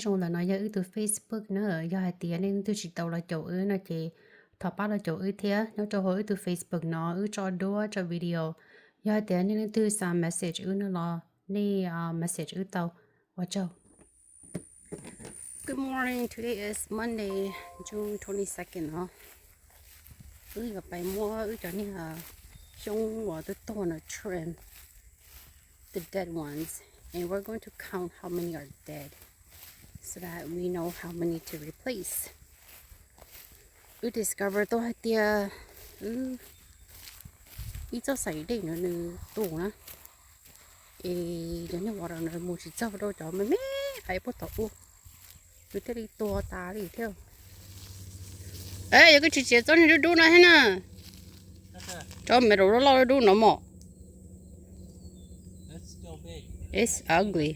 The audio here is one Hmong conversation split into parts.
Zoo ntawm no yog wb tus Facebook na, yog hais tias nej leej twg tsis tau los caum wb no ces thov pab los caum wb thiab nyob rau hauv wb tus Facebook no, wb tso duab tso video. Yog hais tias nej leej twg xav message wb no los nej message wb tau. Ua tsaug. Good morning. Today is Monday, June twenty-second no. Wb yuav pais muab wb cov niag xyoob uas twb tuag no trim, the dead ones, and we're going to count how many are dead so that we know how many to replace. Wb discover tau hais tias wb ib txoj xaim dej no nws tus na, es cov niag water no mus tsis txog rau cov me me qhov puag tom ub, nws thiaj li tuag tas li thiab. Yog koj tsis txiav txoj niag dub dub no thiab na, tso me rau loj loj dub dub no mog. It's ugly.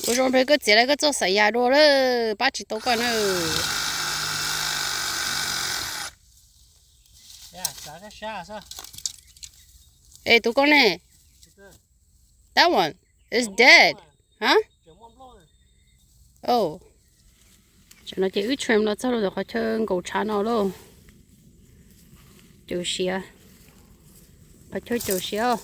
Ua zoo npawg, koj txiav lawm koj txoj xaim yas dua lawm, pab tsis tau koj na. Es tus koj ne? That one is dead. Huh? Oh. Tam no ces wb trim los txog rau ntawm qhov chaw nkaum tshav no lauj. Caum siav. Qhov chaw caum siav.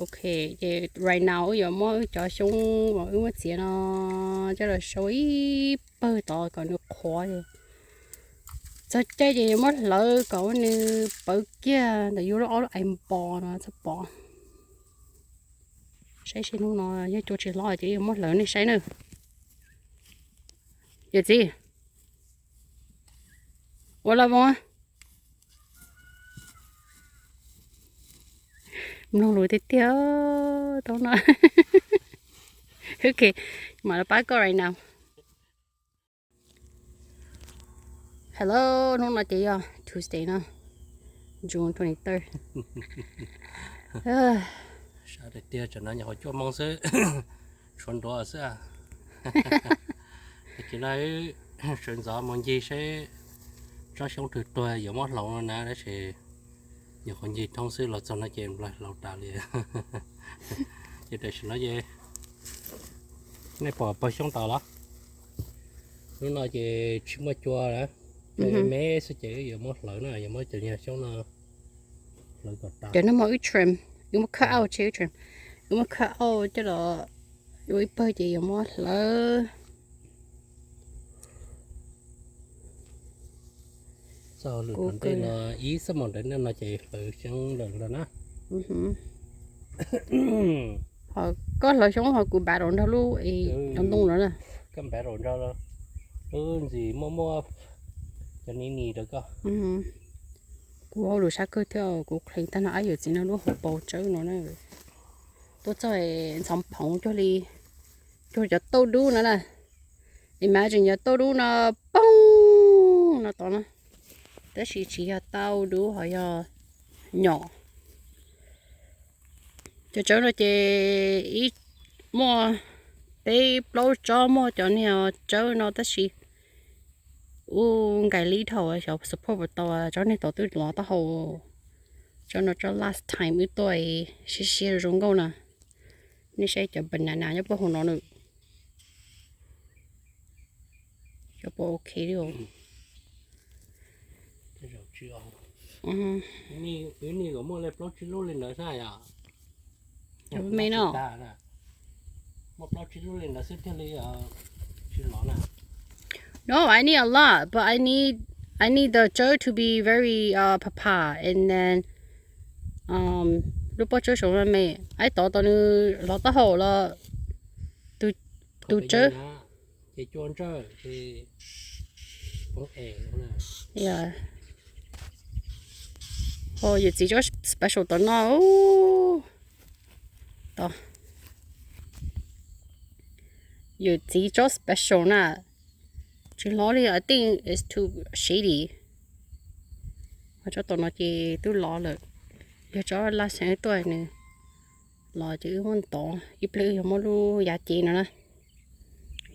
Ok, ces right now wb yuav muab wb cov xyoob uas wb muab txiav no coj los sau ib pawg tod kom nws qhuav. Txog caij ces yuav muab hlawv kom nws pawv kiag ntawm yus lub ob lub eyeball no txhob pom. Saib seb hnub no yog cua tsis hlob ces yuav muab hlawv nej saib na. Yawm txiv, ua li voo. Mloog lus tiag tiag tau no. Ok, mam li pab koj right now. Hello, hnub no ces yog Tuesday no, June twenty-third. Sab tiag tiag, tam no nyuam qhuav cuaj moos xwb, tshuav nruav xwb. Ces no sawv ntxov mus ncig seb tsob xyoob twg tuag yuav muab hlauv no na, tab sis nyuam qhuav ncig thoob xwb los txog no ces nplaig hlauv tas li. Ces tam sim no ces nej pom pawg xyoob tas los? Hnub no ces tsis muaj cua lawm, cua me me xwb ces wb yuav muab hlawv na, yuav muab cov niag xyoob no hlawv kom tas. Cov no mas wb trim, wb muab cut out, wb trim, wb muab cut out coj los ua ib pawg ces yuav muab hlawv. Txog lwm tom ntej no ib xuab moos ntawm no ces hlawv xyoob lawm ntag na. Ho koj hlawv xyoob ho kuv npav rau nrog lub, rau ntoo no na. Koj npav rau nrog lub ntxim muaj muaj cov ni ni rau koj. Kuv ua lus sab kawg thiab, kuv qhia tag no ab yawm txiv no lub hauv paus tsawb no na. Tuaj txog ntxhov phoov cuag li, cuag cov tauj dub no na. Imagine cov tauj dub no poob no tod na. Tab sis tsis yog tauj dub, ho yog nyom. Cov tsawb no ces ib, muaj peb plaub tsob muaj cov niag tsawb no tab sis ua nkais li dhau xyov support puas tau, tsob niag tod twb lov taub hau. Tsob no tsob last time wb tuaj siab siab zoo nkauj na. Nej saib cov banana nyob puag hauv no na. Cov puas ok li os. Wb nig kom muaj li plaub tsib lub li ntawd xwb yom. Cov me no. Muaj plaub tsib lub li ntawd xwb thiaj li tsis lov na. No, I need a lot, but I need, I need the tsawb to be very uh papa, and then Lub pob tsawb saum me me, aib tod tau nws lov taub hau los tus tsawb. Yawm txiv tsob special tom no. Yawm txiv tsob special na. Tsis lov li, I think it's too shady. Ho tsob tom no ces twb lov lawm. Yog tsob last time tuaj nws los ces wb muab ntov, ib pliag wb yuav muab lub yav cev no na,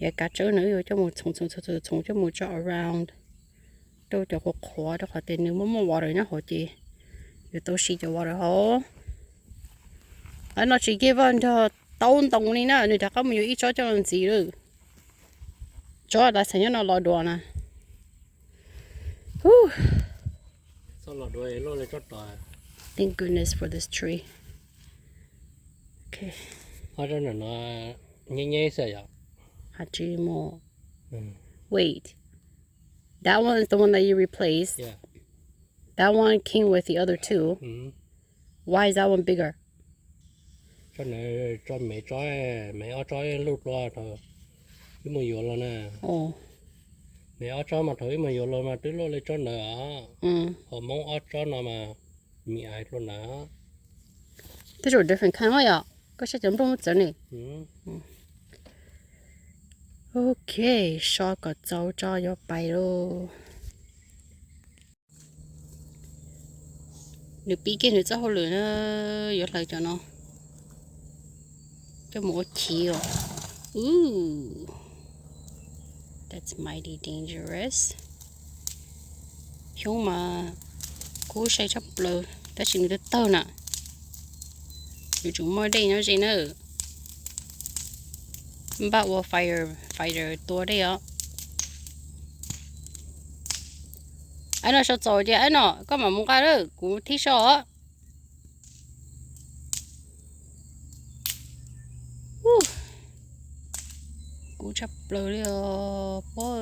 yav kav tsawb no wb yuav coj mus txhoov txhoov txhoov coj mus tso around rau cov qhuav qhuav rau qhov tias nws muaj muaj water nyob hauv ces yuav tau siv cov water hauv. Aib no tsis give up nrog taub ntoo li na, nws rov qab mus yuav ib tsob coj los ntxiv lawm. Tsob last time nyob no los dua na. Thank goodness for this tree. Wait, that one is the one that you replaced. That one came with the other two. Why is that one bigger? Tsob no, tsob me, tsob me ob tsob luj dua thaum wb mus yuav los na. Me ob tsob mas thaum wb mus yuav los mas twb luaj li tsob ntawd os. Ho Hmoob ob tsob no mas me ais dua ntawd. These are different kind yom. Koj saib cov nplooj txawv ne. Ok, so kom txaus tso yuav pais lauj. Nws pib kiag nws txoj hauj lwm na, yuav hlawv cov no coj mus ua chiv os. Ooh, that's mighty dangerous. Xyoob mas kub sai tshaj plaws tab sis nws twb tawg na. Yuav tsum muaj dej nyob ze na. Npaj ua fire, fighter tua dej os. Aib no sau txaus ces aib no koj mam mus nqa lawm kuv thib sau os. Kub tshaj plaws li os pob.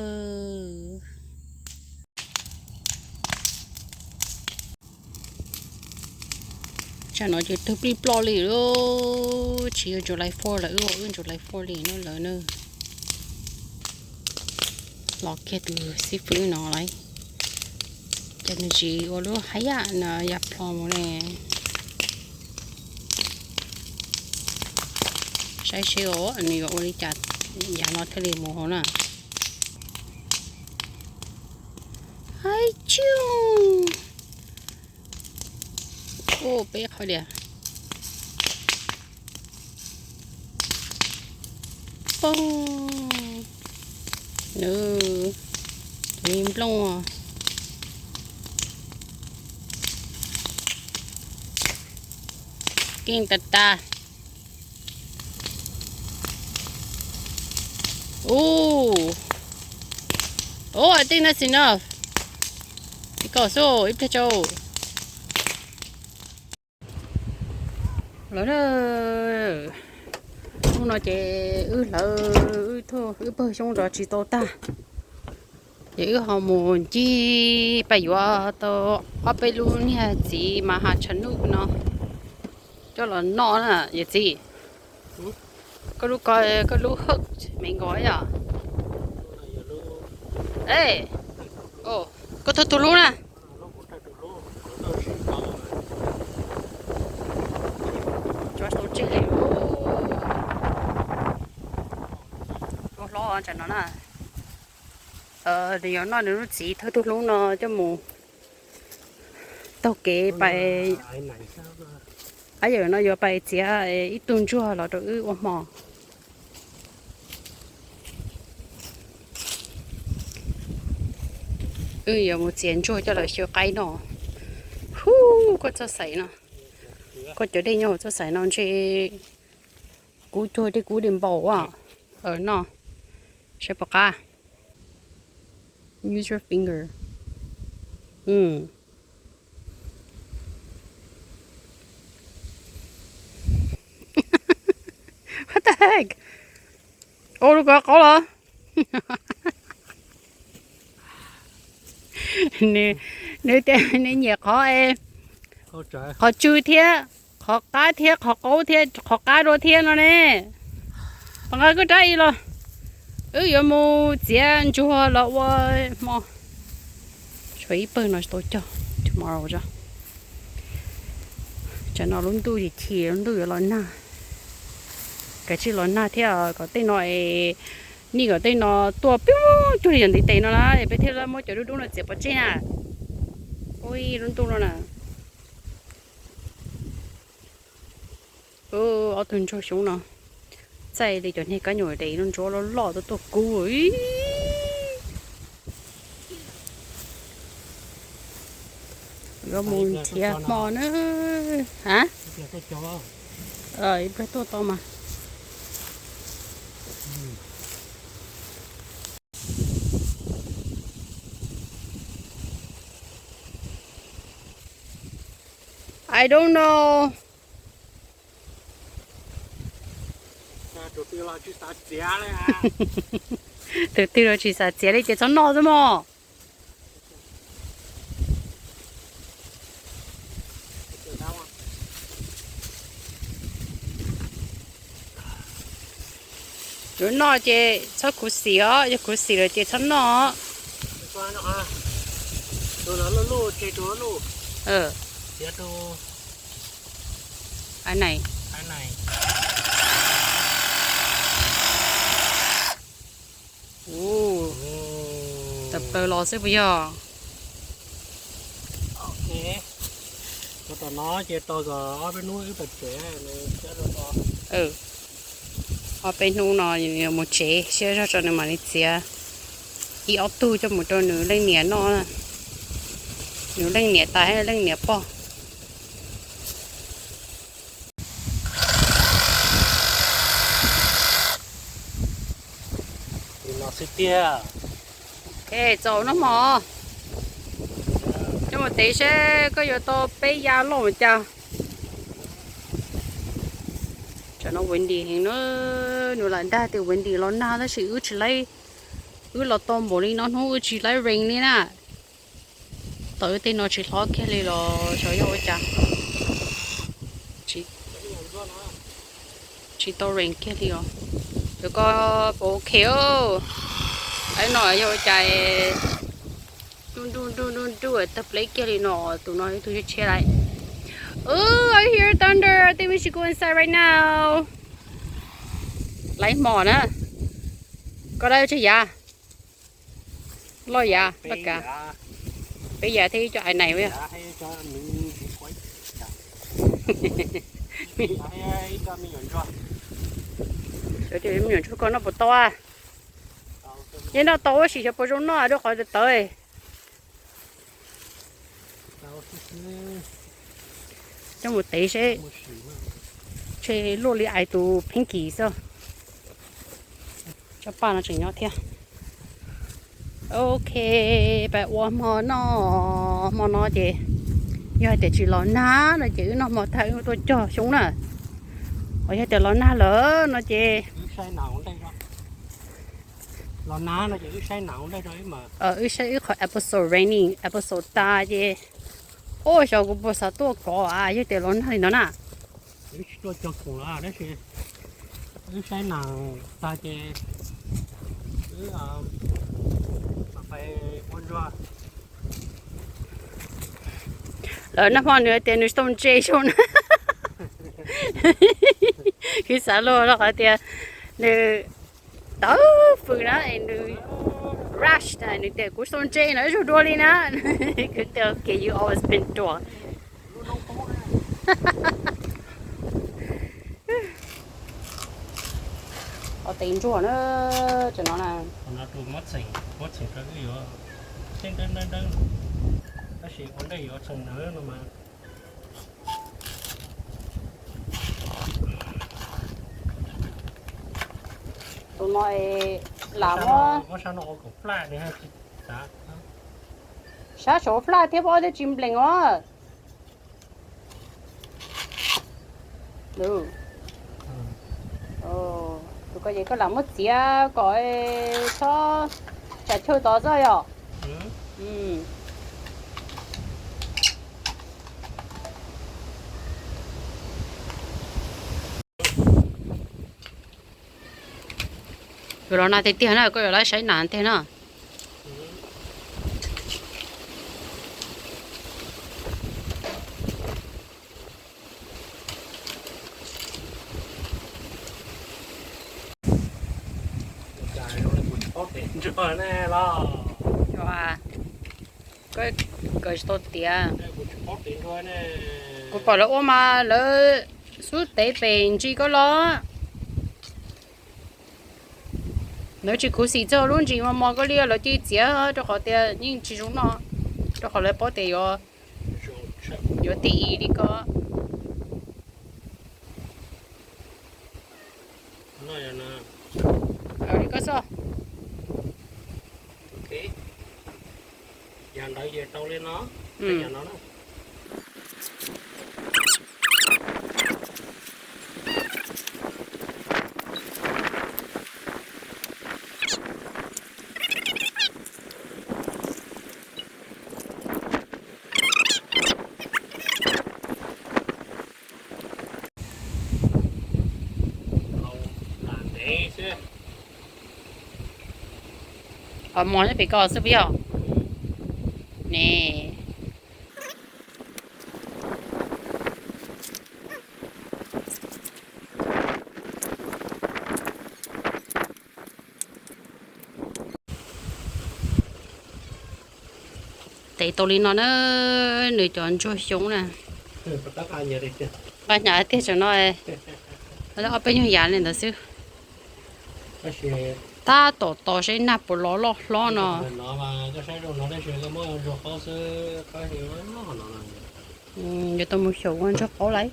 Tsam no ces twb plij ploj li lauj, tsis yog July fourth lawm, wb ua wb July fourth li no lawm na. Los kiag tus xib fwb no lawm, ces nws tsis ua lub haj yam no ya plho mus ne. Saib seb os nws yuav ua li cas yav no thiaj li mus hauv na. Haib tsuj. Ua peb qhov diam. Poob. Nws, nws nplooj. Keej tas tas. Ooh. Oh, I think that's enough. Ib kaum xwb, ib pliag tso. Lawm na, hnub no ces wb hlawv, wb pawg xyoob zov tsis tau tag, ces wb ho mus ncig pais yuav tau ob peb lub niag txiv mas ha tsha nuj no coj los noj na yawm txiv. Koj lub ko, koj lub hawj me nkaus yom. E, koj thawj tug lub na. Tso tau tseg li. Ua hlob tsam no na. Nws yuav noj nws lub txiv thawj tug hlub no coj mus taug kev pais. Ab, yawm no yuav pais txiav ib tug ntsuag los rau wb ua hmo. Wb yuav mus txiav ntsuag coj los xyaw qaib no. Hu, koj txoj xaim no, koj cov dej nyob hauv txoj xaim no ntshe kub cuag dej kub dej npaum a. Noj saib puas qab. Use your finger. What the heck? Ua lub ko qaub los? Nws tias nws nyiam qhov es Qhov tsw thiab, qhov qab thiab, qhov qaub thiab, qhov qab dua thiab no ne. Pab nqa koj rab i los, wb yuav mus txiav ntsuag los ua hmo. Tshuav ib pawg no tau cog, tomorrow tso. Tsam no lub ntuj chim chim, lub ntuj yuav los nag. Kav tsij los nag thiab kom tej no es, nej kom tej no tuaj piu cuag li cov ntiv tes no na, peb thiaj muab cov dub dub no txiav pov tseg na. Ui, lub ntuj no na. Ob tug ntsuag xyoob no txaij li cov niag kab nyuam dev no, ntsuab loj loj tuaj tuaj kub. Yuav mus nrhiav hmo na. Ha? Ib pliag tuaj tau mas. I don't know. Tus twg los tsis xav txiav li ces txhob noj xwb mog. Yuav noj ces txhob khuv xim os, yog khuv xim lawm ces txhob noj. Tawm plaws los xwb puas yog? Tom no ces tos kom ob peb hnub wb tawm tsev. Ob peb hnub no mus tsev siab zog tso nws mam li txiav ib ob tug coj mus rau nws leej niam noj. Nws leej niam tais thiab leej niam pog. Li no xwb tiag. Txaus noj hmo. Coj mus tev seb koj yuav tau peb ya loj mus cas. Tsam no windy heev na, nws lam dag tias windy los nag tab sis wb tsis laib, wb los tau npaum li no hnub wb tsis laib rain li na. Tau wb tej no tsis hlob kiag li los xyov yog ua cas. Tsis tau rain kiag li os. Cov ko puas ok os? Aib no yog ua cas nruj nruj nruj nruj nruj tawg pleb kiag li no, tus no ib tug tshiab lawm. Oh, I hear thunder. I think we should go inside right now. Laib hmo na. Koj dab tseg yav? Loj yav, loj kav. Peb yav thiab ib co ai nais. Xyov me nyuam ntsuag koj noj puas tau a? Yeej noj tau tab sis xyov puas zoo noj rau qhov tawv. Coj mus tev seb, tshe luaj li ai tus pinky xwb. Cov paj no tseem nyob thiab. Ok, peb ua hmo noj, hmo no ces yog hais tias tsis los nag no ces wb noj hmo tag wb tuaj cog xyoob na. Ho yog tias los nag lawm no ces wb saib wb qhov episode raining episode tas ces, ua xyov kuv puas xav tuaj kov a, yog tias los nag li no na. Wb tsis tuaj cog khoom los tab sis wb saib nas tag ces wb pais ua ntsuag. Lawv nag hmo nws tias nws tau ntse zoo na. Kuv xav luag rau qhov tias nws tawv fws na, nws rash na, nws tias kuv tau ntse no ib zaug dua li na. Kuv tias okay, you always been dry. Ua tev ntsuag na, tseem no na. Tus muab txheem, muab txheem rau wb yuav, tej dawb dawb, tab sis ua ntej yuav txheem ntawd no mas. Tus no lam muab, sab saud flaj thiab pob thiab tsis nplees os. Tus ko ces koj lam muab txiav kom txhob tsam chaw tod xwb yom. Mm. Yuav los nag tiag tiag na, koj yuav los saib nag tiag na. Koj kawm tsis tau tiav. Kuv pom lawv ua mas lawv xub tev pem ntsis koj los. Lawv tsis khuv xim txog lub ntsis mos mos koj li, lawv cia li txiav rau qhov tias yeej tsis zoo noj, rau qhov lawv paub tias yuav, yuav thim li koj. Li koj xwb. Qhov mos nyob pem koj xwb puas yog? Ne. Tev tau li no na, nws cov ntsuag xyoob na. Nqa hnyav tiag tseem no, ob peb nyuag yav li ntawd xwb. Tab tom tos seb nag puas los loj hlob no. Yuav tau mus xyaum ua ntsuag qaub lawm.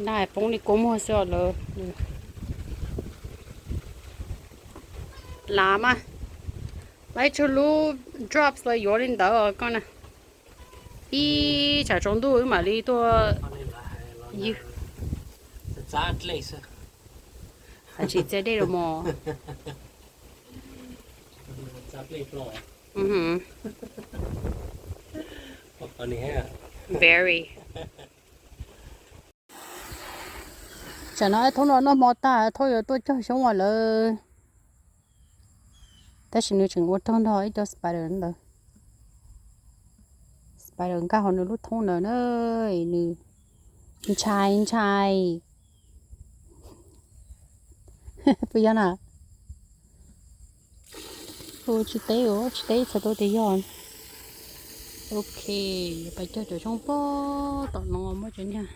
Nag poob li kua muag xwb os lawv. Lav mas, laib tshuaj lub drops los yuav li ntawd os koj na. Ib tsam tsaus ntuj wb mam li tuaj ywg. Tsis txiav dej los mos. Very. Tsam no thoob no noj hmo tag thoob yuav tuaj cog xyoob ua lawv. Tab sis nws tseem ua raug nrog ib co spider ntawd. Spider nkag hauv nws lub thoob ntawd na, nws ntshai ntshai. Puas yog na? Tsis teb, tsis teb txhais tau tias yog. Ok, pais cog cov xyoob pog tom no muab cov niag,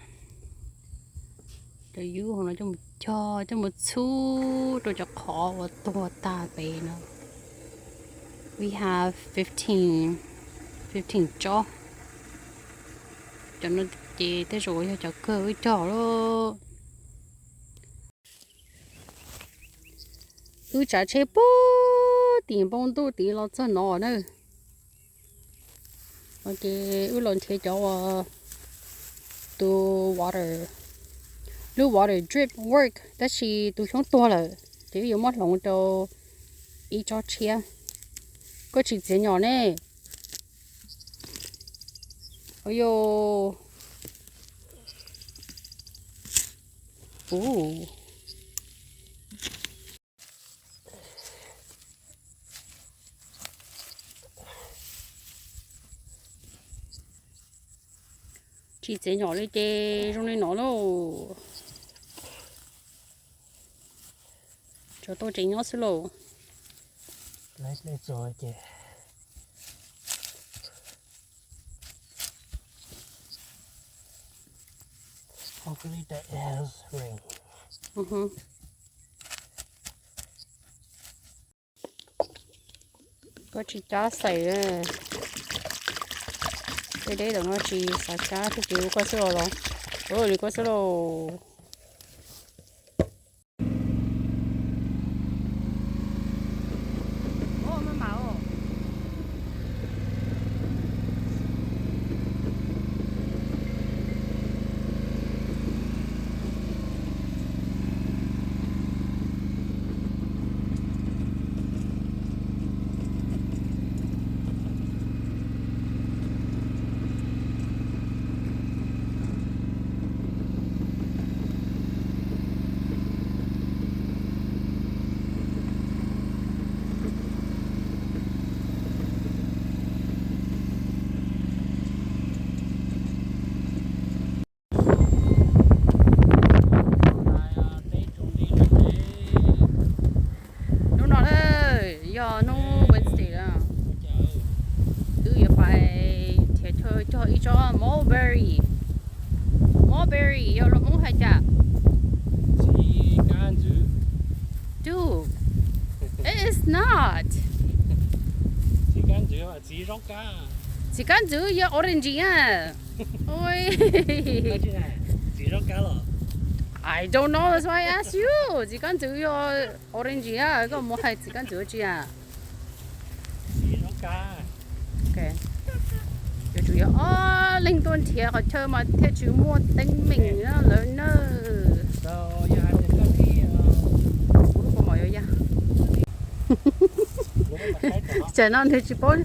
cov yub hauv no coj mus cog coj mus txhub rau cov qhov uas tuag tag pem no. We have fifteen, fifteen tsob. Cov no ces tej zaum yog cov kawg wb cog lawm. Wb tsav tsheb puag tim npoo ntuj tid los txog no na. Ces wb los nrhiav cov uas tus water, lub water drip work tab sis tus xyoob tuag lawm ces wb yuav muab hloov rau ib tsob tshiab. Koj tsis txiav nyom ne. Ua yus. Tsis txiav nyom li ces zoo li no lauj. Tsov tuaj tseem nyob xwb lauj. Koj tsis cab xaim, deb deb tom no tsis xav cab thiab ces koj xwb los los. Li koj xwb lauj. Ib tsob mulberry. Mulberry yog lus Hmoob hais cas? Txiv kab ntxwv. Dude, it is not. Txiv kab ntxwv, txiv zaub kab. Txiv kab ntxwv yog orange a. Txiv zaub kab los? I don't know, that's why I ask you. Txiv kab ntxwv yog orange a, koj mus hais txiv kab ntxwv tsi a? Txiv zaub kab. Yuav tsum yog ob leeg tuaj nrhiav qhov chaw mas thiaj tsis muaj teeb meem lawm na. Kuv lub kaus mom yuav ya. Tam no nws tsis paub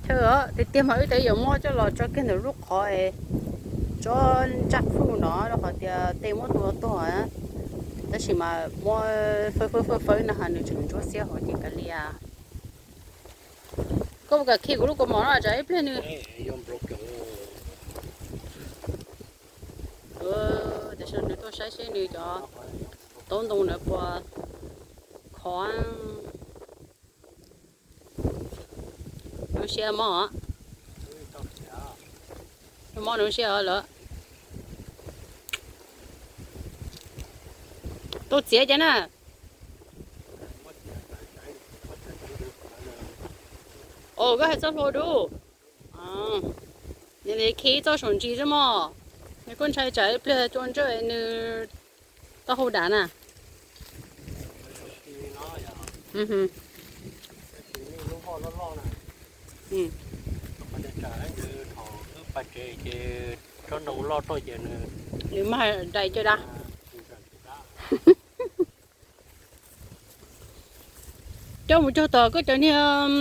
chaw os, tiag tiag mas wb twb yuav muab coj los tso kiag ntawm lub qhov es tsob jackfruit no rau qhov tias tej muab tua tuag, tab sis mas muab fawb fawb fawb fawb no ha nws tseem ntsuab xiab hauv ces kav liam. Koj puas kam khi kuv lub kaus mom no tsam ib pliag nws... Tam sim no nws tuaj saib seb nws cov taub ntoo na puas khov. Nws siav mob, nws mob nws siav lawm. Tau txiav cas na. Os, koj hais txoj hlua dub. Nws li khi txoj saum ntsis xwb mog. Nws kuj ntshai tsam ib pliag cua ntsawj nws taub hau dav na. Nws mas dai cawv dab. Coj mus cog tom koj cov niag,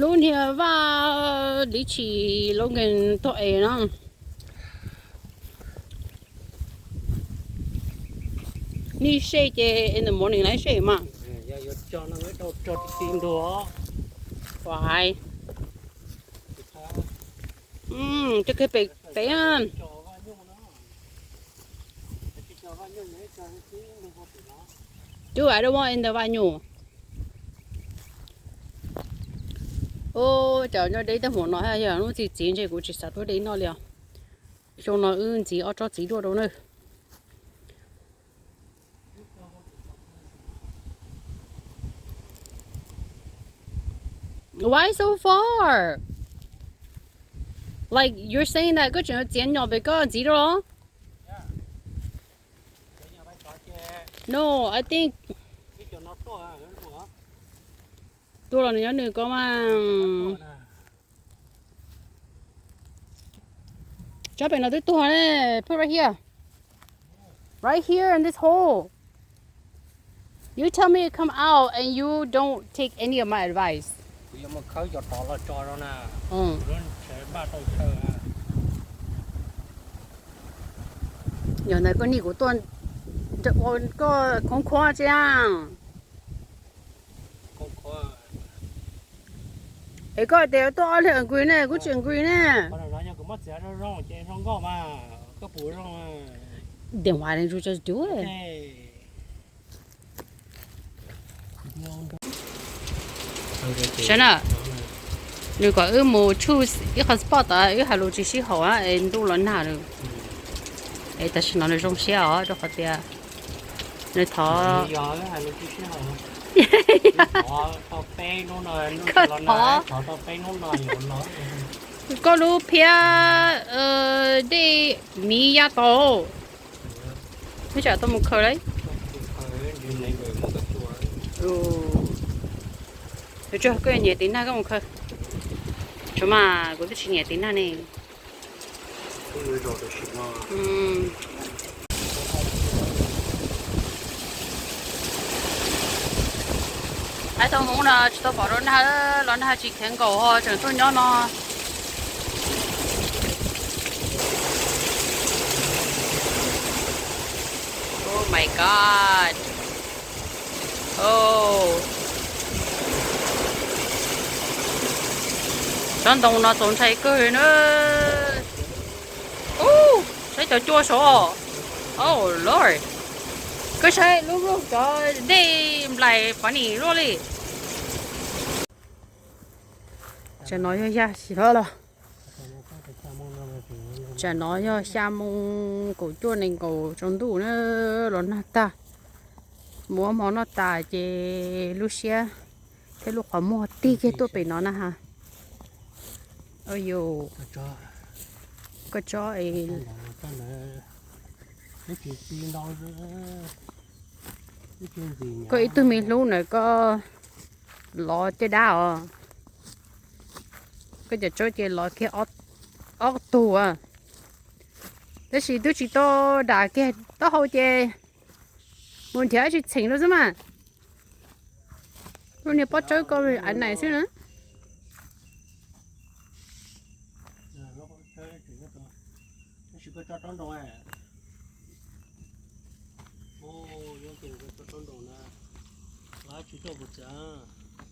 lub niag vaj liv tshis los nkees tog es no. Nij sej ces in the morning lawv sej mas. Ua hais, cov kawg pem pem. Dude, I don't want in the vaj nyuj. Ub, cov nyob deb tej hmoov no yog lub txiv txiv ntshe kuv tsis xav tuaj de noj li os. Xyoo no wb ntxiv ob tsob txiv duaj rau na. Why so far? Like, you're saying that koj tseem txiav nyom pem koj ntxiv rau los? No, I think tuaj los nws nyob nws ko mas. Tsob pem no twb tuag ne. Put right here. Right here in this hole. You tell me to come out and you don't take any of my advice. Kuv yuav mus khawb cov tod los tso rau na. Lub ntshav npaj tau chaw. Yog ntawd koj nim kuv tuaj, koj khoob khuab tsi a? Es koj tias tuaj ob leeg agree ne, kuv tsis agree ne. Then why didn't you just do it? Saib na, nws kom wb mus choose ib qho spot tas wb hais lus tsis sib haum es ntuj los nag lawm. Es tam sim no nws zoo siab os rau qhov tias nws thov, thov, koj lub phiab dej miv ya tau. Neb tsam tuaj mus khaws lauj. Nws tsuas koj nyiam tiv nag koj mus khaws. Tsuav mas kuv twb tsis nyiam tiv nag ne. Hais tau Hmoob no tsis tau pom rau nag, los nag tsis kheev nkaus ho tseem tuaj nyob no. Oh my God. Oh. Tsob ntoo no txaus ntshai kawg na. Ub, saib cov cua saud. Oh Lord. Koj saib lub lub cov dej nplais pov nim luaj li. Tam no yog yag sim hlo los. Tsam no yog xya moo kaum cuaj nees nkaum tsaus ntuj na, los nag tag. Mus ua hmo noj tas ces lub siab thiab lub qhov muag tig kiag tuaj pem no na ha. Yus, koj tsob es, koj ib tug me hlub na koj lov caj dab os. Koj cov tsob ces lov kiag ob tug. Tab sis twb tsis tau dam kiag taub hau ces mus nrhiav tsis txheem rau xwb mas. Lub niag pob tsawb ko aiv nais xwb na.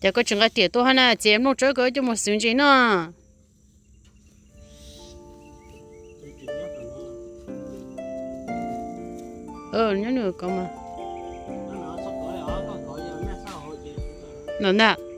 Ces koj tsis nqa riam tuaj hab na, txiav nplooj tsawb ko coj mus xwb ntsis no. Nyob nws ko mas. No ntag.